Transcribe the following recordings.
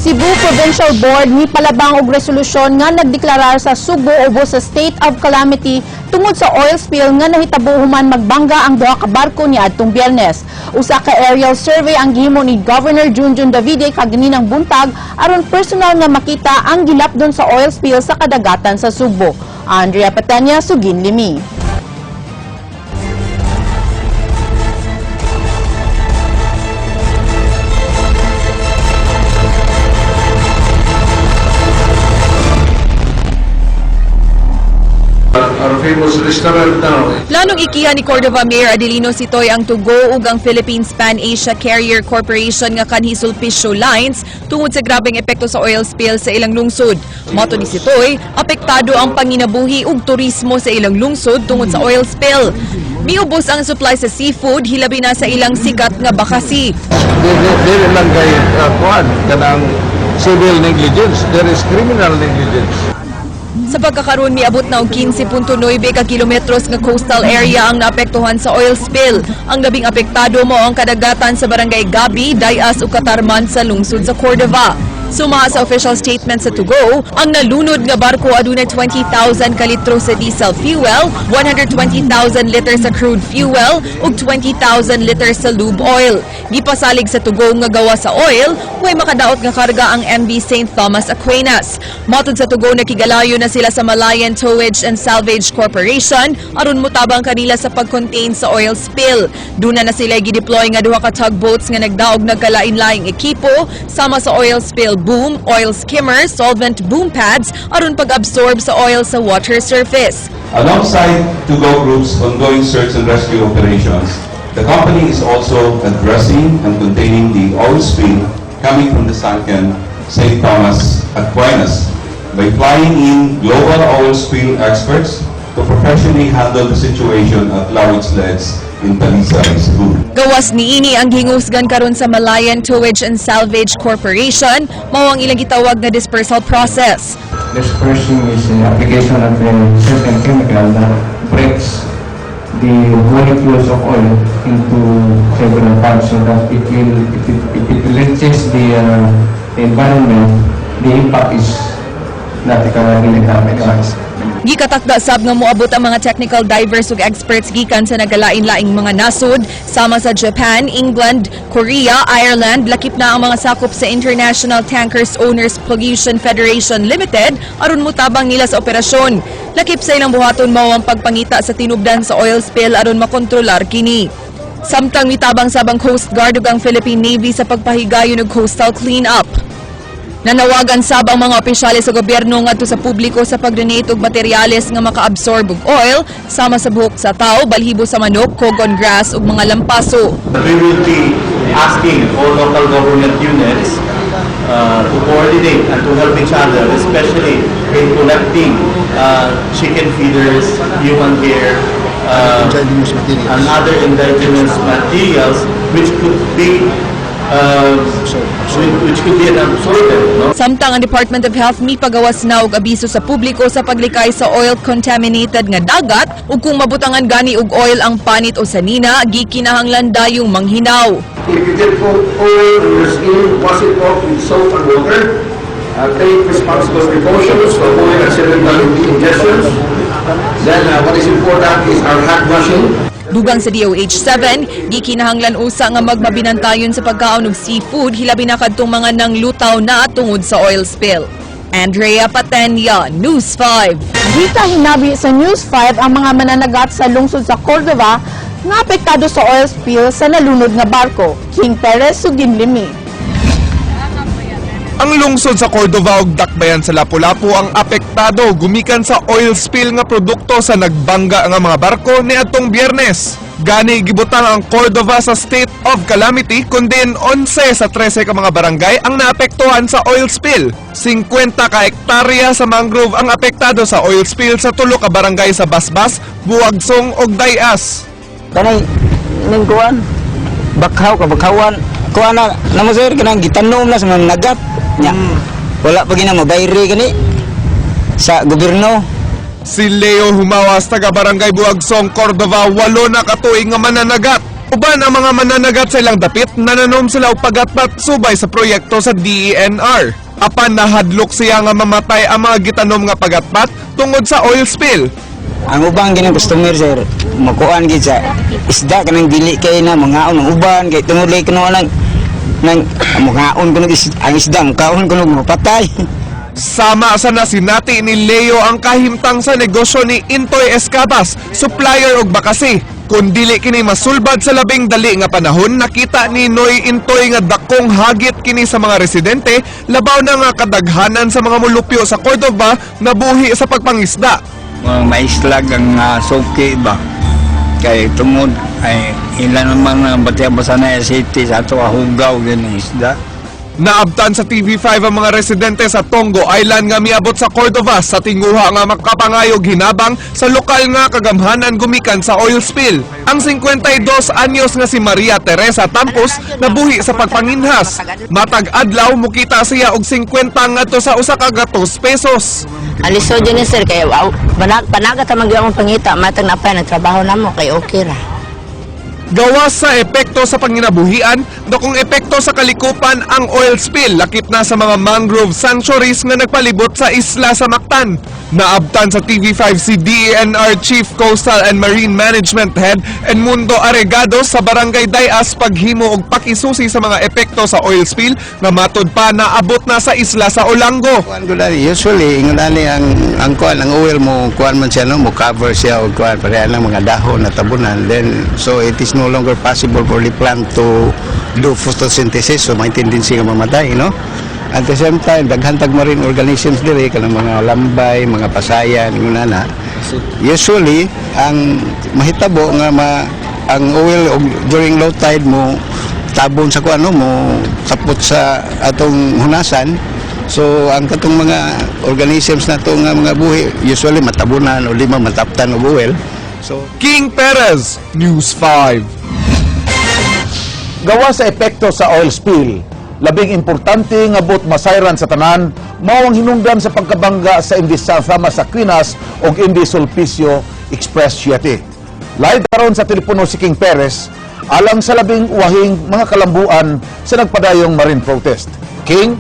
Cebu Provincial Board mipalabang og resolusyon nga nagdeklarar sa Sugbo ubos sa state of calamity tungod sa oil spill nga nahitabo human magbangga ang duha ka barko niadtong Biyernes. Usa ka aerial survey ang gihimo ni Governor Junjun Davide kaganinang buntag aron personal nga makita ang gilapdon sa oil spill sa kadagatan sa Sugbo. Andrea Patanya, Sugin Limi. Our famous restaurant now. Planong ikiha ni Cordova Mayor Adelino Sitoy ang Tugo ug ang Philippines Pan Asia Carrier Corporation nga kanhi Sulpicio Lines tungod sa grabeng epekto sa oil spill sa ilang lungsod. Moto ni Sitoy, apektado ang panginabuhi ug turismo sa ilang lungsod tungod sa oil spill. Miubos ang supply sa seafood, hilabi na sa ilang sikat nga bakasi. Dili lang kay kuan kanang civil negligence, there is criminal negligence. Sa pagkakaroon, miabot na og 15.9 ka kilometros nga coastal area ang naapektuhan sa oil spill. Ang labing apektado mao ang kadagatan sa barangay Gabi, Dayas ug Katarman sa lungsod sa Cordova. Suma sa official statement sa Tugo, ang nalunod nga barko adunay 20,000 ka litro sa diesel fuel, 120,000 liters sa crude fuel ug 20,000 liters sa lube oil. Gipasalig sa Tugo nga gawa sa oil, way makadaot nga karga ang MV St. Thomas Aquinas. Matod sa Tugo, nakigalayo na sila sa Malayan Towage and Salvage Corporation aron motabang kanila sa pag-contain sa oil spill. Duna na sila gideploy nga duha ka tugboats nga nagdaog nagkalain-laing ekipo sama sa oil spill boom, oil skimmer, solvent boom pads aron pag-absorb sa oil sa water surface. Alongside To Go Group's ongoing search and rescue operations, the company is also addressing and containing the oil spill coming from the sunken St. Thomas Aquinas by flying in global oil spill experts to professionally handle the situation at Lawitz Ledge in Talisay, Cebu. Gawas niini ang gihingusgan karon sa Malayan Towage and Salvage Corporation mao ang ilang gitawag nga dispersal process. Dispersing is the application of a certain chemical that breaks the molecules of oil into several parts so that it will, if it reaches the environment, the impact is not really that. Gikatakda sab nga moabot ang mga technical divers ug experts gikan sa nagkalain-laing mga nasod sama sa Japan, England, Korea, Ireland, lakip na ang mga sakop sa International Tankers Owners Pollution Federation Limited aron motabang nila sa operasyon. Lakip sa ilang buhaton mao ang pagpangita sa tinubdan sa oil spill aron makontrolar kini. Samtang mitabang sabang Coast Guard ug ang Philippine Navy sa pagpahigayon og coastal clean-up. Nanawagan sab ang mga opisyales sa gobyerno ngadto sa publiko sa pag-donate og materyales nga maka-absorb og oil sama sa buhok sa tao, balhibo sa manok, cogon grass ug mga lampaso. We will be asking all local government units to coordinate and to help each other, especially in collecting chicken feeders, human hair, and other indigenous materials which could be an absorbent, no? Samtang ang Department of Health mipagawas na og abiso sa publiko sa paglikay sa oil contaminated nga dagat ug kung mabutangan gani og oil ang panit o sanina, gikinahanglan dayong manghinaw. If you get oil on your skin, wash it off with soap and water. Take responsible precautions to avoid accidental ingestions. Then what is important is our hand washing. Dugang sa DOH-7, gikinahanglan usa nga magmabinantayon sa pagkaon og seafood hilabi na kadtong mga nanglutaw na tungod sa oil spill. Andrea Patenya, News 5. Gika hinabi sa News 5 ang mga mananagat sa lungsod sa Cordova nga apektado sa oil spill sa nalunod nga barko. King Perez, Sugin Limi. Ang lungsod sa Cordova ug Dakbayan sa Lapu-Lapu ang apektado gumikan sa oil spill nga produkto sa nagbangga nga mga barko niadtong Biyernes. Gani gibutang ang Cordova sa state of calamity kundi 11 sa 13 ka mga barangay ang naapektuhan sa oil spill. 50 ka hektarya sa mangrove ang apektado sa oil spill sa tulo ka barangay sa Basbas, Buagsong ug Dayas. Kanay ning kuan bakhaw ka bakhawan kuan na namo sir, kanang gitanom na sa mga nagat nya, wala pa gina mabayri kani sa gobyerno. Si Leo Humawas taga Barangay Buagsong, Cordova, 8 na katuig nga mananagat. Uban ang mga mananagat sa ilang dapit, nananom sila og pagatpat subay sa proyekto sa DENR. Apan nahadlok siya nga mamatay ang mga gitanom nga pagatpat tungod sa oil spill. Ang ubang ginang customer, sir, makuan gid sa isda kanang dili kay na mangaon ang uban kay tungod lay kuno nang nang mangaon kuno ang isda, mukaon kuno, mapatay. Sama sa nasinati ni Leo ang kahimtang sa negosyo ni Intoy Escabas, supplier og bakasi. Kung dili kini masulbad sa labing dali nga panahon, nakita ni Noy Intoy nga dakong hagit kini sa mga residente, labaw na nga kadaghanan sa mga mulupyo sa Cordova nabuhi sa pagpangisda. Mga maislag ang suki ba kay tungod ay ilan naman ang batya na city sa ato hugaw gyud ng isda. Naabtan sa TV5 ang mga residente sa Tongo Island nga miabot sa Cordova sa tinguha nga makapangayog hinabang sa lokal nga kagamhanan gumikan sa oil spill. Ang 52 anyos nga si Maria Teresa Tampos nabuhi sa pagpanginhas. Matag adlaw mukita siya og 50 ngadto sa 100 pesos. Alisod yun ni sir, kay wow, panagat ang magyawang pangita, matag na pa, nagtrabaho na mo, kay okay ra. Gawas sa epekto sa panginabuhian, dakong epekto sa kalikupan ang oil spill lakip na sa mga mangrove sanctuaries nga nagpalibot sa isla sa Mactan. Naabtan sa TV5 si DENR Chief Coastal and Marine Management Head Edmundo Aregado sa Barangay Dayas paghimo og pakisusi sa mga epekto sa oil spill nga matud pa naabot na sa isla sa Olango. Kuan ko dali, usually ingon ani ang kuan, ang oil mo kuan man siya, no, mo cover siya og kuan pareha ng mga dahon na tabunan, then so it is no longer possible for the plant to do photosynthesis, so may tendency nga mamatay, no? At the same time, daghan tag marine organisms diri, kanang mga lambay, mga pasayan, ingon na. Usually ang mahitabo nga ang oil og during low tide mo tabon sa kuan, no, mo sapot sa atong hunasan. So ang katong mga organisms na to nga mga buhi usually matabunan o di man mataptan og oil. So King Perez, News 5. Gawa sa epekto sa oil spill, labing importante nga buot masayran sa tanan mao ang hinungdan sa pagkabangga sa MV San Tomas Aquinas ug MV Sulpicio Express 7. Live karon sa telepono si King Perez alang sa labing uwahing mga kalambuan sa nagpadayong marine protest. King?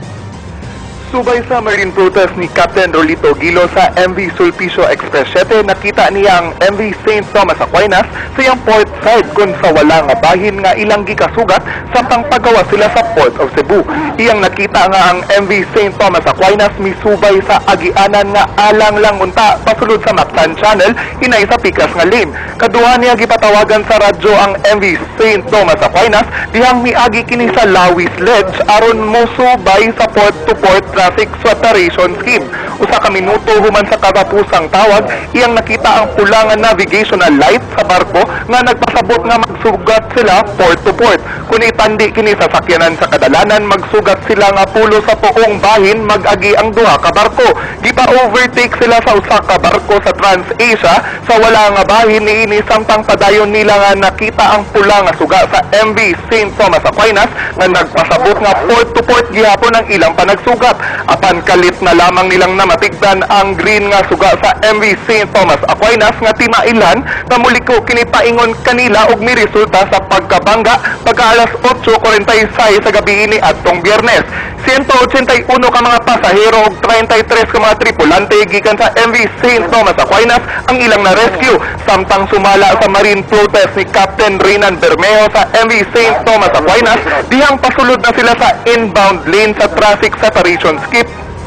Subay sa marine protest ni Captain Rolito Gilo sa MV Sulpicio Express 7, nakita niya ang MV St. Thomas Aquinas sa iyang port side kung sa wala nga bahin nga ilang gikasugat samtang pagawa sila sa Port of Cebu. Iyang nakita nga ang MV St. Thomas Aquinas misubay sa agianan nga alang lang unta pasulod sa Mactan Channel hinay sa pikas nga lane. Kaduha niya gipatawagan sa radyo ang MV St. Thomas Aquinas dihang miagi kini sa Lawis Ledge aron mosubay sa port to port traffic separation scheme. 1 ka minuto human sa katapusang tawag, iyang nakita ang pula nga navigational light sa barko nga nagpasabot nga magsugat sila port to port. Kung itandi kini sa sakyanan sa kadalanan, magsugat sila nga pulo sa tuong bahin mag-agi ang duha ka barko. Gipa-overtake sila sa usa ka barko sa Trans-Asia sa wala nga bahin niini samtang padayon nila nga nakita ang pula nga suga sa MV St. Thomas Aquinas nga nagpasabot nga port to port gihapon ang ilang panagsugat. Apan kalit na lamang nilang namatigdan ang green nga suga sa MV St. Thomas Aquinas nga timailan nga muliko kini paingon kanila ug miresulta sa pagkabangga pagka alas 8:46 sa gabi ini adtong Biyernes. 181 ka mga pasahero ug 33 ka mga tripulante gikan sa MV St. Thomas Aquinas ang ilang na-rescue, samtang sumala sa marine protest ni Captain Reynan Bermejo sa MV St. Thomas Aquinas dihang pasulod na sila sa inbound lane sa traffic separation scheme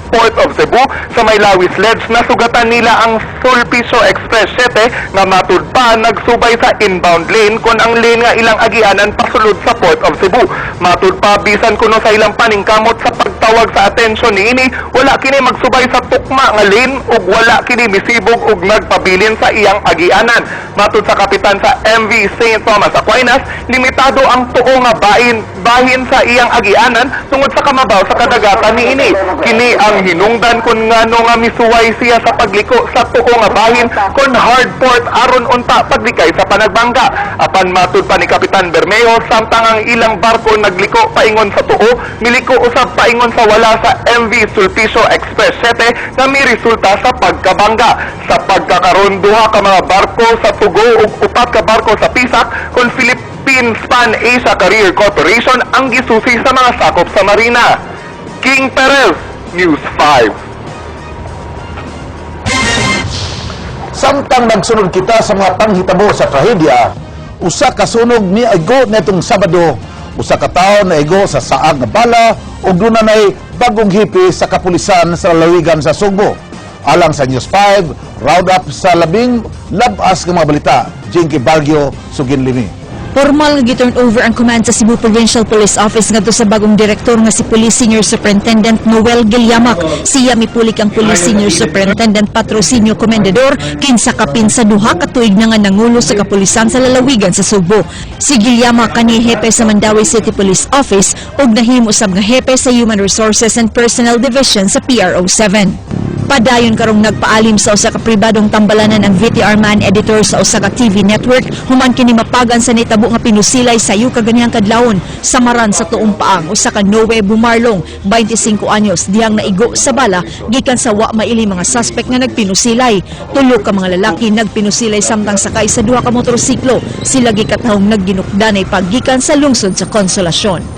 Port of Cebu sa may Lawis Ledge, nasugatan nila ang Sulpicio Express 7 nga matud pa nagsubay sa inbound lane kon ang lane nga ilang agianan pasulod sa Port of Cebu. Matud pa, bisan kuno sa ilang paningkamot sa pagtawag sa atensyon niini, wala kini magsubay sa tukma nga lane ug wala kini misibog ug nagpabilin sa iyang agianan. Matud sa kapitan sa MV St. Thomas Aquinas, limitado ang tuo nga bahin sa iyang agianan tungod sa kamabaw sa kadagatan niini. Kini ang hinungdan kung ngano nga misuway siya sa pagliko sa tuo nga bahin kon hard port aron unta paglikay sa panagbangga. Apan matud pa ni Kapitan Bermeo, samtang ang ilang barko nagliko paingon sa tuo, miliko usab paingon sa sa wala sa MV Sulpicio Express 7 na miresulta sa pagkabangga. Sa pagkakaron, duha ka mga barko sa 2GO ug upat ka barko sa PISAC kon Philippine Span Asia Carrier Corporation ang gisusi sa mga sakop sa marina. King Perez, News 5. Samtang nagsunod kita sa mga panghitabo sa trahedya, usa ka sunog ni aigo netong Sabado, usa ka tawo naigo sa saag nga bala ug duna nay bagong hepe sa kapulisan sa lalawigan sa Sugbo. Alang sa News 5, round up sa labing labas nga mga balita. Jinky Bargio, Sugin Limi. Formal nga gi-turn over ang command sa Cebu Provincial Police Office ngadto sa bagong direktor nga si Police Senior Superintendent Noel Gilyamak. Siya mipulik ang Police Senior Superintendent Patrocinio Comendador, kinsa kapin sa 2 ka tuig na nga nangulo sa kapulisan sa lalawigan sa Sugbo. Si Gilyamak kani hepe sa Mandaue City Police Office ug nahimo sab nga hepe sa Human Resources and Personnel Division sa PRO 7. Padayon karong nagpaalim sa usa ka pribadong tambalanan ang VTR man editor sa usa ka TV network human kini mapagan sa nitabo nga pinusilay sayo kaganihang kadlawon sa Maran sa tuong paang usa ka Noe Bumarlong, 25 anyos, dihang naigo sa bala gikan sa wa maili mga suspect nga nagpinusilay. Tulo ka mga lalaki nagpinusilay samtang sakay sa duha ka motorsiklo. Sila gikatahong nagginukdanay paggikan sa lungsod sa Consolacion.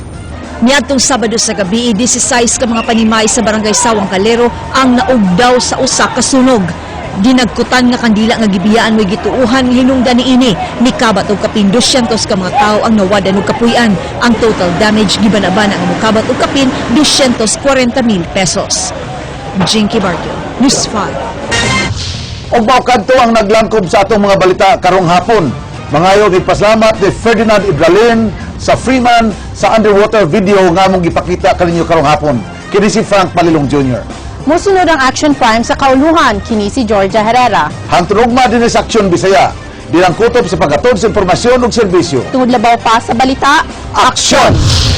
Niadtong Sabado sa gabi, 16 ka mga panimay sa barangay Sawang Calero ang naugdaw sa usa ka sunog. Dinagkutan nga kandila nga gibiyaan mo'y gituuhan nga hinungdan niini. Nikabat og kapin 200 ka mga tawo ang nawadan og kapuy-an. Ang total damage gibanabana nga mokabat og kapin 240 mil pesos. Jinky Barrio, News 5. Ug mao kadto ang naglangkob sa atong mga balita karong hapon. Mangayo pasalamat ni Ferdinand Ibralin sa Freeman sa underwater video nga among gipakita kaninyo karong hapon. Kini si Frank Malilong Jr. Musunod ang Action Prime sa kauluhan, kini si Georgia Herrera. Hangtod ugma dinhi sa Aksyon Bisaya. Dinang kutob sa paghatod sa impormasyon ug serbisyo. Tungod labaw pa sa balita, Aksyon!